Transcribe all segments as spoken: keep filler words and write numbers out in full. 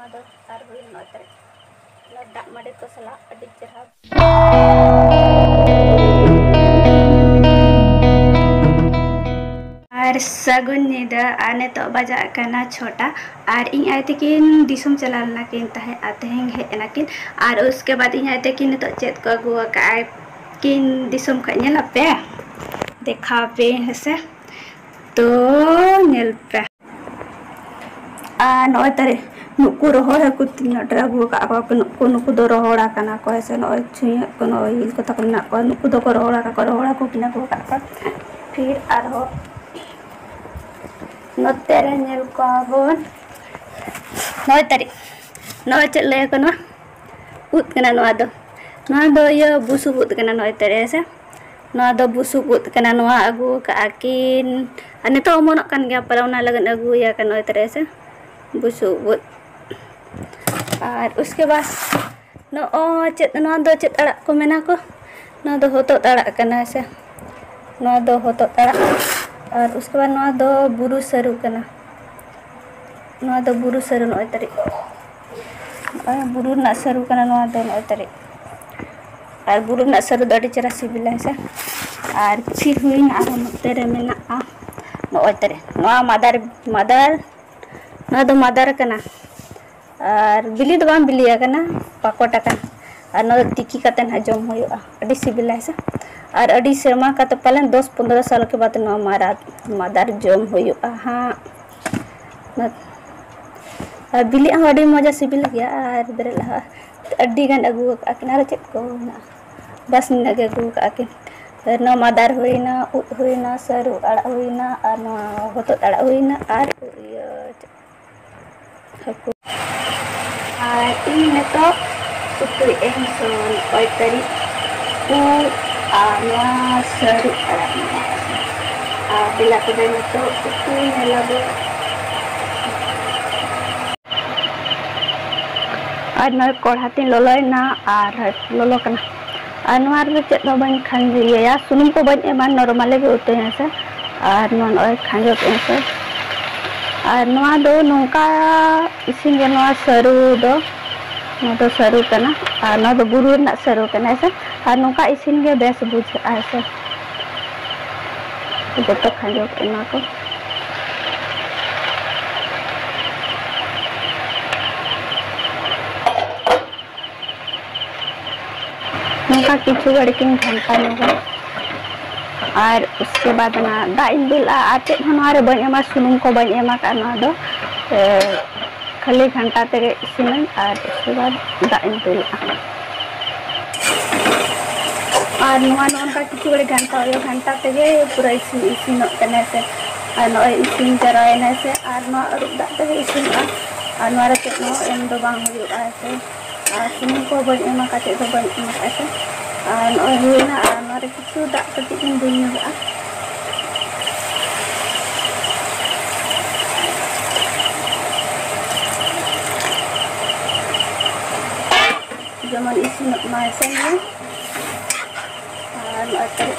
ᱟᱫᱚ ᱟᱨ ᱦᱩᱭ ᱱᱚᱜᱼᱚᱭ ᱛᱟᱨᱮ ᱚᱱᱟ ᱫᱟᱜ ᱢᱟᱹᱰᱤ ᱠᱚ ᱥᱟᱞᱟᱜ ᱟᱹᱰᱤ ᱪᱮᱦᱨᱟ᱾ ᱟᱨ ᱥᱟᱹᱜᱩᱱ ᱧᱤᱫᱟᱹ᱾ ᱟᱨ ᱱᱤᱛᱚᱜ ᱵᱟᱡᱟᱜ ᱠᱟᱱᱟ ᱪᱷᱚᱴᱟ᱾ ᱟᱨ ᱤᱧ ᱟᱭ ᱛᱟᱹᱠᱤᱱ ᱫᱤᱥᱚᱢ ᱪᱟᱞᱟᱣ ᱞᱮᱱᱟ ᱠᱤᱱ ᱛᱟᱦᱮᱸᱫ, ᱟᱨ ᱛᱮᱦᱮᱧ ᱦᱮᱡ ᱮᱱᱟ ᱠᱤᱱ᱾ ᱟᱨ ᱩᱥᱠᱮ ᱵᱟᱫ ᱤᱧ ᱟᱭ ᱛᱟᱹᱠᱤᱱ ᱱᱤᱛᱚᱜ ᱪᱮᱫ ᱠᱚ ᱟᱹᱜᱩ ᱟᱠᱟᱫ ᱟᱭ ᱠᱤᱱ ᱫᱤᱥᱚᱢ ᱠᱷᱚᱱ, ᱧᱮᱞ ᱟᱯᱮ, ᱫᱮᱠᱷᱟᱣ ᱯᱮ ᱦᱮᱸᱥᱮ᱾ ᱛᱚ ᱧᱮᱞ ᱯᱮ᱾ ᱟᱨ ᱱᱚᱜᱼᱚᱭ ᱛᱟᱨᱮ ᱱᱩᱠᱩ ᱨᱚᱦᱚᱲ ᱦᱟᱹᱠᱩ ᱛᱤᱱᱟᱹᱜ ᱰᱷᱮᱨ ᱟᱹᱜᱩ ᱟᱠᱟᱫ ᱠᱚᱣᱟ ᱠᱚ᱾ ᱱᱩᱠᱩ, ᱱᱩᱠᱩ ᱫᱚ ᱨᱚᱦᱚᱲ ᱟᱠᱟᱱᱟ ᱠᱚ ᱦᱮᱸᱥᱮ᱾ ᱱᱚᱜᱼᱚᱭ ᱪᱷᱩᱧᱟᱹᱜ ᱠᱚ, ᱱᱚᱜᱼᱚᱭ ᱤᱞ ᱠᱚ ᱛᱟᱠᱚ ᱢᱮᱱᱟᱜ ᱠᱚᱣᱟ᱾ ᱱᱩᱠᱩ ᱫᱚᱠᱚ ᱨᱚᱦᱚᱲ ᱟᱠᱟᱫ ᱠᱚᱣᱟ, ᱨᱚᱦᱚᱲ ᱦᱟᱹᱠᱩ ᱠᱤᱱ ᱟᱹᱜᱩ ᱟᱠᱟᱫ ᱠᱚᱣᱟ᱾ ᱯᱷᱤᱨ ᱟᱨᱦᱚᱸ ᱱᱚᱛᱮ ᱨᱮ ᱧᱮᱞ ᱠᱚᱣᱟ ᱵᱚᱱ, ᱱᱚᱜᱼᱚᱭ ᱛᱟᱨᱮ, ᱱᱚᱜᱼᱚᱭ ᱪᱮᱫ ᱞᱟᱹᱭ ᱟᱠᱚ ᱱᱚᱣᱟ? ᱩᱫ ᱠᱟᱱᱟ ᱱᱚᱣᱟ ᱫᱚ᱾ ᱱᱚᱣᱟ ᱫᱚ ᱤᱭᱟᱹ ᱵᱩᱥᱩᱵ ᱩᱫ ᱠᱟᱱᱟ ᱱᱚᱜᱼᱚᱭ ᱛᱟᱨᱮ ᱦᱮᱸᱥᱮ᱾ ᱱᱚᱣᱟ ᱫᱚ ᱵᱩᱥᱩᱵ ᱩᱫ ᱠᱟᱱᱟ᱾ ᱱᱚᱣᱟ ᱟᱹᱜᱩ ᱟᱠᱟᱫᱼᱟ ᱠᱤᱱ, ᱟᱨ ᱱᱤᱛᱚᱜ ᱚᱢᱚᱱᱚᱜ ᱠᱟᱱ ᱜᱮᱭᱟ ᱯᱟᱞᱮ, ᱚᱱᱟ ᱞᱟᱹᱜᱤᱫ ᱟᱹᱜᱩᱭᱟ ᱠᱟᱱ ᱱᱚᱜᱼᱚᱭ ᱛᱟᱨᱮ ᱦᱮᱸᱥᱮ, ᱵᱩᱥᱩᱵ ᱩᱫ᱾ ᱟᱨ ᱩᱥᱠᱮ ᱵᱟᱫ ᱱᱚᱜᱼᱚᱭ ᱪᱮᱫ, ᱱᱚᱣᱟ ᱫᱚ ᱪᱮᱫ ᱟᱲᱟᱜ ᱠᱚ ᱢᱮᱱᱟ ᱠᱚ? ᱱᱚᱣᱟ ᱫᱚ ᱦᱚᱛᱚᱫ ᱟᱲᱟᱜ ᱠᱟᱱᱟ ᱦᱮᱸᱥᱮ᱾ ᱱᱚᱣᱟ ᱫᱚ ᱦᱚᱛᱚᱫ ᱟᱲᱟᱜ᱾ ᱟᱨ ᱩᱥᱠᱮ ᱵᱟᱫ ᱱᱚᱣᱟ ᱫᱚ ᱵᱩᱨᱩ ᱥᱟᱹᱨᱩ ᱠᱟᱱᱟ᱾ ᱱᱚᱣᱟ ᱫᱚ ᱵᱩᱨᱩ ᱥᱟᱹᱨᱩ ᱱᱚᱜᱼᱚᱭ ᱛᱟᱨᱮ᱾ ᱱᱚᱜᱼᱚᱭ ᱵᱩᱨᱩ ᱨᱮᱱᱟᱜ ᱥᱟᱹᱨᱩ ᱠᱟᱱᱟ ᱱᱚᱣᱟ ᱫᱚ ᱱᱚᱜᱼᱚᱭ ᱛᱟᱨᱮ᱾ ᱟᱨ ᱵᱩᱨᱩ ᱨᱮᱱᱟᱜ ᱥᱟᱹᱨᱩ ᱫᱚ ᱟᱹᱰᱤ ᱪᱮᱦᱨᱟ ᱥᱤᱵᱤᱞᱟ ᱦᱮᱸᱥᱮ᱾ ᱟᱨ ᱯᱷᱤᱨ ᱦᱩᱭᱱᱟ ᱟᱨᱦᱚᱸ ᱱᱚᱛᱮ ᱨᱮ ᱢᱮᱱᱟᱜᱼᱟ ᱱᱚᱜᱼᱚᱭ ᱛᱟᱨᱮ᱾ ᱱᱚᱣᱟ ᱢᱟᱫᱟᱨ, ᱢᱟᱫᱟᱨ, ᱱᱚᱣᱟ ᱫᱚ ᱢᱟᱫᱟᱨ ᱠᱟᱱᱟ᱾ ᱟᱨ ᱵᱤᱞᱤ ᱫᱚ ᱵᱟᱝ ᱵᱤᱞᱤ ᱟᱠᱟᱱᱟ, ᱯᱟᱠᱚᱴ ᱟᱠᱟᱱᱟ᱾ ᱟᱨ ᱱᱚᱣᱟ ᱫᱚ ᱛᱤᱠᱤ ᱠᱟᱛᱮ ᱱᱟᱦᱟᱜ ᱡᱚᱢ ᱦᱩᱭᱩᱜᱼᱟ, ᱟᱹᱰᱤ ᱥᱤᱵᱤᱞᱟ ᱦᱮᱸᱥᱮ᱾ ᱟᱨ ᱟᱹᱰᱤ ᱥᱮᱨᱢᱟ ᱠᱟᱛᱮ ᱯᱟᱞᱮᱱ ᱫᱚᱥ ᱯᱚᱱᱫᱽᱨᱚ ᱥᱟᱞ ᱠᱮ ᱵᱟᱫ ᱱᱚᱣᱟ ᱢᱟᱨᱟ-, ᱢᱟᱫᱟᱨ ᱡᱚᱢ ᱦᱩᱭᱩᱜᱼᱟ ᱦᱟᱸᱜ᱾ ᱟᱨ ᱵᱤᱞᱤ ᱦᱚᱸ ᱟᱹᱰᱤ ᱢᱚᱡᱟ ᱥᱤᱵᱤᱞ ᱜᱮᱭᱟ᱾ ᱟᱨ ᱵᱮᱨᱮᱞ ᱟᱜ ᱟᱹᱰᱤ ᱜᱟᱱ ᱟᱹᱜᱩ ᱟᱠᱟᱫ ᱠᱤᱱᱟ, ᱟᱨ ᱪᱮᱫ ᱠᱚ ᱢᱮᱱᱟᱜᱼᱟ? ᱵᱟᱥ ᱱᱤᱱᱟᱹᱜ ᱜᱮ ᱟᱹᱜᱩ ᱟᱠᱟᱫ ᱠᱤᱱ᱾ ᱱᱚᱣᱟ ᱢᱟᱫᱟᱨ ᱦᱩᱭᱱᱟ, ᱩᱫ ᱦᱩᱭᱱᱟ, ᱥᱟᱹᱨᱩ ᱟᱲᱟᱜ ᱦᱩᱭᱱᱟ, ᱟᱨ ᱱᱚᱣᱟ ᱦᱚᱛᱚᱫ ᱟᱲᱟᱜ ᱦᱩᱭᱱᱟ, ᱟᱨ ᱤᱭᱟᱹ ᱦᱟᱹᱠᱩ᱾ ᱟᱨ ᱤᱧ ᱱᱤᱛᱚᱜ ᱩᱛᱩᱭᱮᱫ ᱟᱹᱧ ᱥᱚᱱ ᱚᱭᱛᱟᱹᱨᱤ ᱩᱫ ᱟᱨ ᱱᱚᱣᱟ ᱥᱟᱹᱨᱩ ᱟᱲᱟᱜ ᱢᱮᱱᱟᱜᱼᱟ᱾ ᱟᱨ ᱫᱮᱞᱟ ᱛᱚᱵᱮ ᱱᱤᱛᱚᱜ ᱩᱛᱩ ᱧᱮᱞᱟᱵᱚ᱾ ᱟᱨ ᱱᱚᱜᱼᱚᱭ ᱠᱚᱲᱦᱟ ᱛᱤᱧ ᱞᱚᱞᱚᱭᱮᱱᱟ ᱟᱨ ᱞᱚᱞᱚ ᱠᱟᱱᱟ᱾ ᱟᱨ ᱱᱚᱣᱟ ᱨᱮᱫᱚ ᱪᱮᱫ ᱦᱚᱸ ᱵᱟᱹᱧ ᱠᱷᱟᱸᱡᱚᱭᱟ, ᱥᱩᱱᱩᱢ ᱠᱚ ᱵᱟᱹᱧ ᱮᱢᱟ, normally ᱜᱮ ᱩᱛᱩᱭ ᱦᱮᱸ ᱥᱮ᱾ ᱟᱨ ᱱᱚᱣᱟ ᱱᱚᱜᱼᱚᱭ ᱠᱷᱟᱸᱡᱚ ᱠᱮᱫᱟᱹᱧ ᱥᱮ᱾ ᱟᱨ ᱱᱚᱣᱟ ᱫᱚ ᱱᱚᱝᱠᱟ ᱤᱥᱤᱱ ᱜᱮ, ᱱᱚᱣᱟ ᱥᱟᱹᱨᱩ ᱫᱚ, ᱱᱚᱣᱟ ᱫᱚ ᱥᱟᱹᱨᱩ ᱠᱟᱱᱟ, ᱟᱨ ᱱᱚᱣᱟ ᱫᱚ ᱵᱩᱨᱩ ᱨᱮᱱᱟᱜ ᱥᱟᱹᱨᱩ ᱠᱟᱱᱟ, ᱦᱮᱸ ᱥᱮ᱾ ᱟᱨ ᱱᱚᱝᱠᱟ ᱤᱥᱤᱱ ᱜᱮ ᱵᱮᱥ ᱵᱩᱡᱷᱟᱹᱜᱼᱟ, ᱦᱮᱸ ᱥᱮ᱾ ᱡᱚᱛᱚ ᱠᱷᱟᱸᱡᱚ ᱠᱚ ᱮᱢᱟ ᱠᱚ᱾ ᱱᱚᱝᱠᱟ ᱠᱤᱪᱷᱩ ᱜᱷᱟᱹᱲᱤᱡ ᱤᱧ ᱜᱷᱟᱱᱴᱟ ᱧᱚᱜᱟ᱾ ᱟᱨ ᱩᱥᱠᱮ ᱵᱟᱫ ᱚᱱᱟ ᱫᱟᱜ ᱤᱧ ᱫᱩᱞᱟᱜᱼᱟ, ᱟᱨ ᱪᱮᱫ ᱦᱚᱸ ᱱᱚᱣᱟ ᱨᱮ ᱵᱟᱹᱧ ᱮᱢᱟ, ᱥᱩᱱᱩᱢ ᱠᱚ ᱵᱟᱹᱧ ᱮᱢ ᱟᱠᱟᱫᱼᱟ ᱱᱚᱣᱟ ᱫᱚ᱾ ᱮ, ᱠᱷᱟᱹᱞᱤ ᱜᱷᱟᱱᱴᱟ ᱛᱮᱜᱮ ᱤᱥᱤᱱᱟᱹᱧ, ᱟᱨ ᱩᱥᱠᱮ ᱵᱟᱫ ᱫᱟᱜ ᱤᱧ ᱫᱩᱞᱟᱜᱼᱟ᱾ ᱟᱨ ᱱᱚᱣᱟ ᱱᱚᱜᱼᱚ ᱱᱚᱝᱠᱟ ᱠᱤᱪᱷᱩ ᱜᱷᱟᱹᱲᱤᱡ ᱜᱷᱟᱱᱴᱟ ᱦᱩᱭᱩᱜᱼᱟ, ᱜᱷᱟᱱᱴᱟ ᱛᱮᱜᱮ ᱯᱩᱨᱟᱹ ᱤᱥᱤᱱ, ᱤᱥᱤᱱᱚᱜ ᱠᱟᱱᱟ ᱥᱮ᱾ ᱟᱨ ᱱᱚᱜᱼᱚᱭ ᱤᱥᱤᱱ ᱡᱟᱣᱨᱟᱭᱮᱱᱟ ᱥᱮ, ᱟᱨ ᱱᱚᱣᱟ ᱟᱹᱨᱩᱵ ᱫᱟᱜ ᱛᱮᱜᱮ ᱤᱥᱤᱱᱚᱜᱼᱟ᱾ ᱟᱨ ᱱᱚᱣᱟ ᱨᱮ ᱪᱮᱫ ᱦᱚᱸ ᱮᱢ ᱫᱚ ᱵᱟᱝ ᱦᱩᱭᱩᱜᱼᱟ ᱥᱮ᱾ ᱟᱨ ᱥᱩᱱᱩᱢ ᱠᱚ ᱵᱟᱹᱧ ᱮᱢ ᱟᱠᱟᱫ, ᱪᱮᱫ ᱦᱚᱸ ᱵᱟᱹᱧ ᱮᱢ ᱟᱠᱟᱫ ᱥᱮ᱾ ᱟᱨ ᱱᱚᱜᱼᱚᱭ ᱦᱩᱭᱱᱟ, ᱟᱨ ᱱᱚᱣᱟ ᱨᱮ ᱠᱤᱪᱷᱩ ᱫᱟᱜ ᱠᱟᱹᱴᱤᱡ ᱤᱧ ᱫᱩᱞ ᱧᱚᱜᱟᱜᱼᱟ᱾ ᱡᱮᱢᱚᱱ ᱤᱥᱤᱱᱚᱜ ᱢᱟ ᱥᱮ᱾ ᱟᱨ ᱱᱚᱜᱼᱚᱭ ᱛᱟᱦᱮᱸ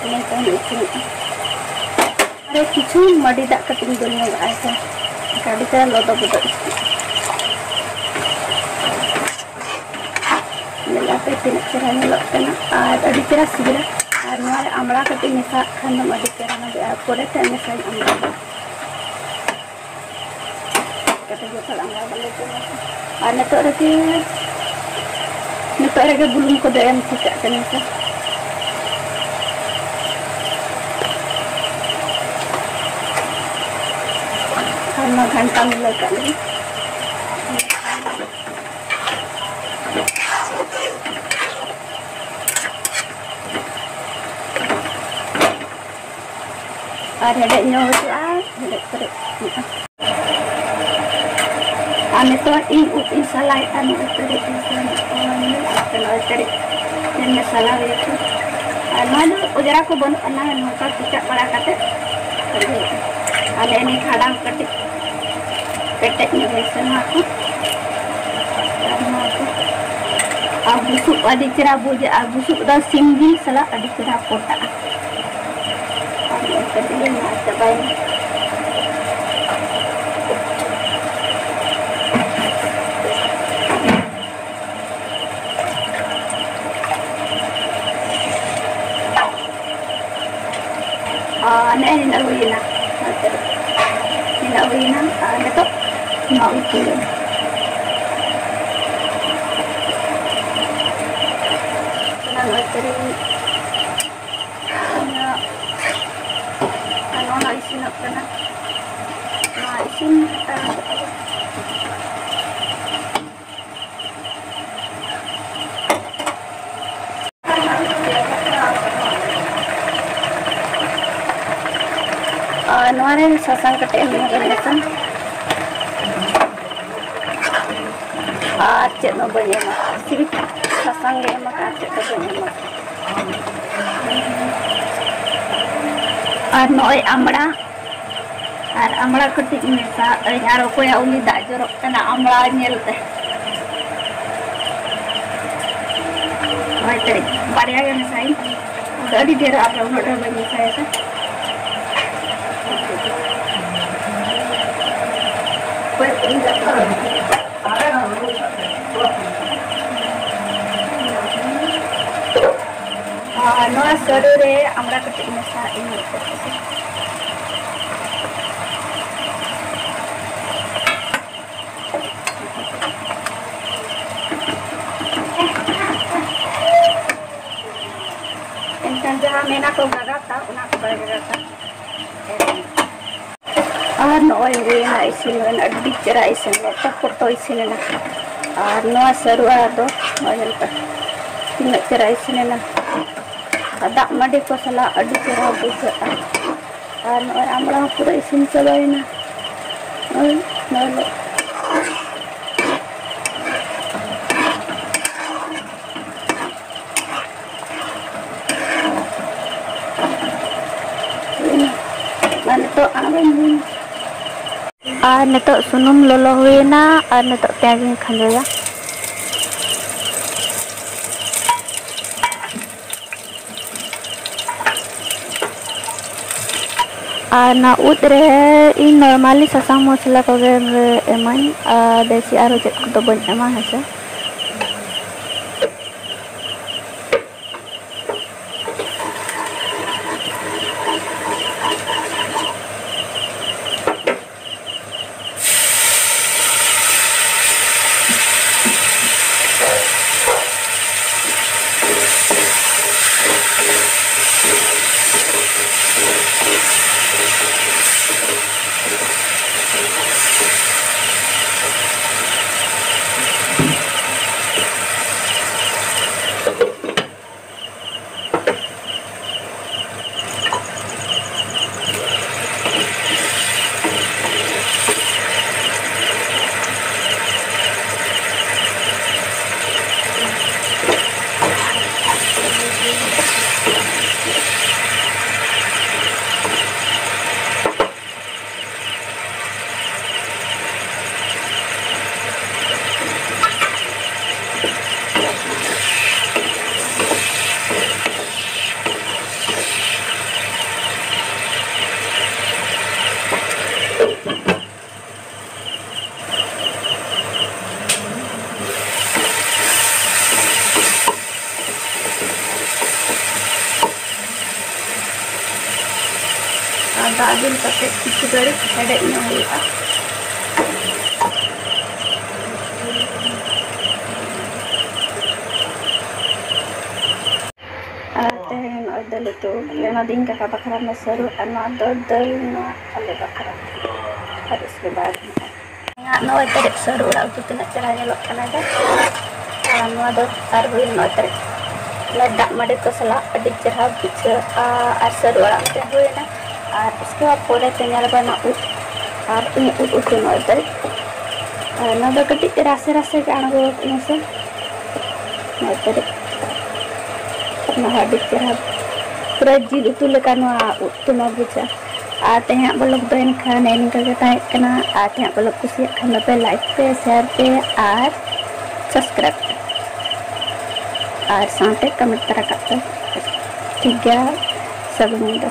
ᱤᱱᱟᱹ ᱛᱟᱭᱚᱢ ᱤᱥᱤᱱᱚᱜᱼᱟ᱾ ᱟᱨ ᱠᱤᱪᱷᱩ ᱢᱟᱹᱰᱤ ᱫᱟᱜ ᱠᱟᱹᱴᱤᱡ ᱤᱧ ᱫᱩᱞ ᱧᱚᱜᱟᱜᱼᱟ ᱥᱮ, ᱟᱹᱰᱤ ᱪᱮᱦᱨᱟ ᱞᱚᱫᱚ ᱵᱚᱫᱚ ᱤᱥᱤᱱᱚᱜᱼᱟ᱾ ᱧᱮᱞ ᱟᱯᱮ ᱛᱤᱱᱟᱹᱜ ᱪᱮᱦᱨᱟ ᱧᱮᱞᱚᱜ ᱠᱟᱱᱟ ᱟᱨ ᱟᱹᱰᱤ ᱪᱮᱦᱨᱟ ᱥᱤᱵᱤᱞᱟ᱾ ᱟᱨ ᱱᱚᱣᱟ ᱨᱮ ᱟᱢᱲᱟ ᱠᱟᱹᱴᱤᱡ ᱢᱮᱥᱟᱜ ᱠᱷᱟᱱ ᱫᱚ ᱟᱹᱰᱤ ᱪᱮᱦᱨᱟ ᱵᱩᱡᱷᱟᱹᱜᱼᱟ᱾ ᱯᱚᱨᱮᱛᱮ ᱢᱮᱥᱟᱧ ᱟᱢᱲᱟ᱾ ᱠᱟᱛᱮ ᱡᱚᱛᱚ ᱟᱢᱲᱟ ᱵᱟᱞᱮ ᱡᱚᱢᱟ᱾ ᱟᱨ ᱱᱤᱛᱚᱜ ᱨᱮᱜᱮ, ᱱᱤᱛᱚᱜ ᱨᱮᱜᱮ ᱵᱩᱞᱩᱝ ᱠᱚᱫᱚ ᱮᱢ ᱴᱷᱤᱠᱟᱜ ᱠᱟᱱᱟ ᱥᱮ᱾ ᱟᱨ ᱱᱚᱣᱟ ᱜᱷᱟᱱᱴᱟ ᱢᱤᱞᱟᱹᱣ ᱠᱟᱜ ᱞᱮᱜᱮ᱾ ᱟᱨ ᱦᱮᱰᱮᱡ ᱧᱚᱜ ᱦᱚᱪᱚᱜᱼᱟ, ᱦᱮᱰᱮᱡ ᱯᱮᱨᱮᱡ ᱦᱩᱭᱩᱜᱼᱟ᱾ ᱟᱨ ᱱᱤᱛᱚᱜ ᱤᱧ ᱩᱵ ᱤᱧ ᱥᱟᱞᱟᱭᱮᱫᱼᱟ, ᱱᱚᱜᱼᱚᱭ ᱯᱮᱨᱮᱡ ᱤᱧ ᱥᱟᱞᱟᱭᱮᱫᱼᱟ, ᱱᱚᱜᱼᱚᱭ ᱯᱮᱨᱮᱡ ᱤᱧ ᱢᱮᱥᱟᱞᱟ ᱦᱩᱭᱩᱜᱼᱟ᱾ ᱟᱨ ᱱᱚᱣᱟ ᱫᱚ ᱚᱡᱽᱨᱟ ᱠᱚ ᱵᱟᱹᱱᱩᱜ ᱟᱱᱟ, ᱱᱚᱝᱠᱟ ᱠᱮᱪᱟᱜ ᱵᱟᱲᱟ ᱠᱟᱛᱮ ᱟᱨ ᱱᱤᱭᱟᱹ ᱠᱷᱟᱰᱟᱣ ᱠᱟᱹᱴᱤᱡ ᱯᱮᱴᱮᱡ ᱧᱚᱜ ᱦᱩᱭ ᱥᱮ ᱱᱚᱣᱟ ᱠᱚ᱾ ᱟᱨ ᱱᱚᱣᱟ ᱠᱚ᱾ ᱟᱨ ᱵᱩᱥᱩᱵ ᱟᱹᱰᱤ ᱪᱮᱦᱨᱟ ᱵᱩᱡᱷᱟᱹᱜᱼᱟ, ᱵᱩᱥᱩᱵ ᱫᱚ ᱥᱤᱢ ᱡᱤᱞ ᱥᱟᱞᱟᱜ ᱟᱹᱰᱤ ᱪᱮᱦᱨᱟ ᱯᱚᱴᱟᱜᱼᱟ᱾ ᱟᱨ ᱱᱚᱜᱼᱚᱭ ᱠᱟᱹᱴᱤᱡ ᱞᱮ ᱞᱟᱦᱟ ᱪᱟᱵᱟᱭᱮᱱᱟ᱾ ᱱᱚᱣᱟ ᱩᱛᱩ ᱨᱮ ᱚᱱᱟ ᱱᱚᱜᱼᱚᱭ ᱛᱟᱹᱨᱤᱧ, ᱤᱧᱟᱹᱜ ᱟᱨ ᱱᱚᱣᱟ ᱤᱥᱤᱱᱚᱜ ᱠᱟᱱᱟ᱾ ᱱᱚᱣᱟ ᱤᱥᱤᱱ ᱦᱟᱛᱟᱲ ᱠᱟᱛᱮ ᱟᱨ ᱱᱚᱣᱟ ᱨᱮ ᱥᱟᱥᱟᱝ ᱠᱟᱹᱴᱤᱡ ᱮᱢ ᱧᱚᱜᱟ ᱢᱮᱥᱟ᱾ ᱟᱨ ᱪᱮᱫ ᱦᱚᱸ ᱵᱟᱹᱧ ᱮᱢᱟ, ᱥᱤᱨᱤᱯ ᱥᱟᱥᱟᱝ ᱜᱮ ᱮᱢ ᱟᱠᱟᱫᱼᱟ, ᱪᱮᱫ ᱦᱚᱸ ᱵᱟᱹᱧ ᱮᱢᱟ᱾ ᱟᱨ ᱱᱚᱜᱼᱚᱭ ᱟᱢᱲᱟ, ᱟᱨ ᱟᱢᱲᱟ ᱠᱟᱹᱴᱤᱡ ᱢᱮᱥᱟ ᱟᱹᱧ, ᱟᱨ ᱚᱠᱚᱭᱟᱜ ᱩᱞᱤ ᱫᱟᱜ ᱡᱚᱨᱚᱜ ᱠᱟᱱᱟ ᱟᱢᱲᱟ ᱧᱮᱞ ᱛᱮ᱾ ᱦᱳᱭ ᱛᱟᱹᱨᱤᱡ ᱵᱟᱨᱭᱟ ᱜᱮ ᱢᱮᱥᱟᱭᱟᱹᱧ, ᱟᱫᱚ ᱟᱹᱰᱤ ᱰᱷᱮᱨ ᱟᱨ ᱩᱱᱟᱹᱜ ᱰᱷᱮᱨ ᱵᱟᱹᱧ ᱢᱮᱥᱟᱭᱟ ᱥᱮ᱾ ᱟᱨ ᱱᱚᱣᱟ ᱥᱟᱹᱨᱩ ᱨᱮ ᱟᱢᱲᱟ ᱠᱟᱹᱴᱤᱡ ᱢᱮᱥᱟ ᱤᱧ᱾ ᱮᱱᱠᱷᱟᱱ ᱡᱟᱦᱟᱸ ᱢᱮᱱᱟ ᱠᱚ ᱜᱟᱜᱟᱛᱟ, ᱚᱱᱟ ᱠᱚ ᱵᱟᱭ ᱜᱟᱜᱟᱛᱟ᱾ ᱟᱨ ᱱᱚᱜᱼᱚᱭ ᱦᱩᱭᱮᱱᱟ, ᱤᱥᱤᱱ ᱦᱩᱭᱮᱱᱟ, ᱟᱹᱰᱤ ᱪᱮᱦᱨᱟ ᱤᱥᱤᱱ ᱮᱱᱟ, ᱴᱚᱠ ᱴᱚᱠ ᱤᱥᱤᱱ ᱮᱱᱟ᱾ ᱟᱨ ᱱᱚᱣᱟ ᱥᱟᱹᱨᱩ ᱟᱲᱟᱜ ᱫᱚ ᱱᱚᱜᱼᱚᱭ ᱧᱮᱞ ᱯᱮ, ᱛᱤᱱᱟᱹᱜ ᱪᱮᱦᱨᱟ ᱤᱥᱤᱱ ᱮᱱᱟ᱾ ᱟᱨ ᱫᱟᱜ ᱢᱟᱹᱰᱤ ᱠᱚ ᱥᱟᱞᱟᱜ ᱟᱹᱰᱤ ᱪᱮᱦᱨᱟ ᱵᱩᱡᱷᱟᱹᱜᱼᱟ᱾ ᱟᱨ ᱱᱚᱜᱼᱚᱭ ᱟᱢᱲᱟ ᱦᱚᱸ ᱯᱩᱨᱟᱹ ᱤᱥᱤᱱ ᱪᱟᱵᱟᱭᱮᱱᱟ᱾ ᱱᱚᱜᱼᱚᱭ ᱱᱚᱣᱟ ᱫᱚ ᱟᱨ ᱱᱤᱛᱚᱜ ᱟᱬᱜᱚᱧ ᱦᱩᱭ᱾ ᱟᱨ ᱱᱤᱛᱚᱜ ᱥᱩᱱᱩᱢ ᱞᱚᱞᱚ ᱦᱩᱭᱮᱱᱟ, ᱟᱨ ᱱᱤᱛᱚᱜ ᱯᱮᱸᱭᱟᱡᱽ ᱤᱧ ᱠᱷᱟᱸᱡᱚᱭᱟ᱾ ᱟᱨ ᱚᱱᱟ ᱩᱫ ᱨᱮ ᱤᱧ normally ᱥᱟᱥᱟᱝ ᱢᱚᱥᱞᱟ ᱠᱚᱜᱮ ᱮᱢᱟᱹᱧ, ᱟᱨ ᱵᱮᱥᱤ ᱟᱨᱦᱚᱸ ᱪᱮᱫ ᱠᱚᱫᱚ ᱵᱟᱹᱧ ᱮᱢᱟ, ᱦᱮᱸᱥᱮ᱾ ᱫᱟᱜ ᱫᱩᱞ ᱠᱟᱛᱮ ᱠᱤᱪᱷᱩ ᱜᱷᱟᱹᱲᱤᱡ ᱦᱮᱰᱮᱡ ᱧᱚᱜ ᱦᱩᱭᱩᱜᱼᱟ᱾ ᱟᱨ ᱛᱮᱦᱮᱧ ᱱᱚᱜᱼᱚᱭ ᱫᱟᱹᱞ ᱩᱛᱩ, ᱚᱱᱟ ᱫᱚ ᱤᱧ ᱠᱟᱠᱟ ᱵᱟᱠᱷᱨᱟ ᱢᱮ ᱥᱟᱹᱨᱩ, ᱟᱨ ᱱᱚᱣᱟ ᱫᱚ ᱫᱟᱹᱞ, ᱱᱚᱣᱟ ᱟᱞᱮ ᱵᱟᱠᱷᱨᱟ᱾ ᱟᱨ ᱩᱥᱠᱮ ᱵᱟᱫ ᱱᱚᱜᱼᱚᱭ ᱛᱟᱹᱨᱤᱡ ᱥᱟᱹᱨᱩ ᱟᱲᱟᱜ ᱩᱛᱩ ᱛᱤᱱᱟᱹᱜ ᱪᱮᱦᱨᱟ ᱧᱮᱞᱚᱜ ᱠᱟᱱᱟ ᱫᱚ᱾ ᱟᱨ ᱱᱚᱣᱟ ᱫᱚ ᱟᱨ ᱦᱩᱭ ᱱᱚᱜᱼᱚᱭ ᱛᱟᱹᱨᱤᱡ ᱫᱟᱜ ᱢᱟᱹᱰᱤ ᱠᱚ ᱥᱟᱞᱟᱜ ᱟᱹᱰᱤ ᱪᱮᱦᱨᱟ ᱵᱩᱡᱷᱟᱹᱜᱼᱟ᱾ ᱟᱨ ᱥᱟᱹᱨᱩ ᱟᱲᱟᱜ ᱛᱮ ᱦᱩᱭᱱᱟ᱾ ᱟᱨ ᱩᱥᱠᱮ ᱵᱟᱫ ᱯᱚᱨᱮ ᱛᱮ ᱧᱮᱞ ᱵᱟᱱᱟ ᱩᱫ, ᱟᱨ ᱩᱫ ᱩᱛᱩ ᱱᱚᱜᱼᱚᱭ ᱛᱟᱹᱨᱤᱡ᱾ ᱟᱨ ᱱᱚᱣᱟ ᱫᱚ ᱠᱟᱹᱴᱤᱡ ᱨᱟᱥᱮ ᱨᱟᱥᱮ ᱜᱮ ᱟᱬᱜᱚ ᱠᱟᱱᱟ ᱥᱮ᱾ ᱱᱚᱜᱼᱚᱭ ᱛᱟᱹᱨᱤᱡ ᱱᱚᱣᱟ ᱦᱚᱸ ᱟᱹᱰᱤ ᱪᱮᱦᱨᱟ ᱯᱩᱨᱟᱹ ᱡᱤᱞ ᱩᱛᱩ ᱞᱮᱠᱟ ᱱᱚᱣᱟ ᱩᱫ ᱩᱛᱩ ᱢᱟ ᱵᱩᱡᱷᱟᱹᱜᱼᱟ᱾ ᱟᱨ ᱛᱮᱦᱮᱧᱟᱜ vlog ᱫᱚ ᱮᱱᱠᱷᱟᱱ ᱱᱮᱜᱼᱮ ᱱᱤᱝᱠᱟᱹ ᱜᱮ ᱛᱟᱦᱮᱸ ᱠᱟᱱᱟ᱾ ᱟᱨ ᱛᱮᱦᱮᱧᱟᱜ vlog ᱠᱩᱥᱤᱭᱟᱜ ᱠᱷᱟᱱ ᱫᱚᱯᱮ like ᱯᱮ, share ᱯᱮ ᱟᱨ subscribe ᱯᱮ᱾ ᱟᱨ ᱥᱟᱶᱛᱮ comment ᱛᱟᱨᱟ ᱠᱟᱜ ᱯᱮ᱾ ᱴᱷᱤᱠ ᱜᱮᱭᱟ, ᱥᱟᱹᱜᱩᱱ ᱧᱤᱫᱟᱹ᱾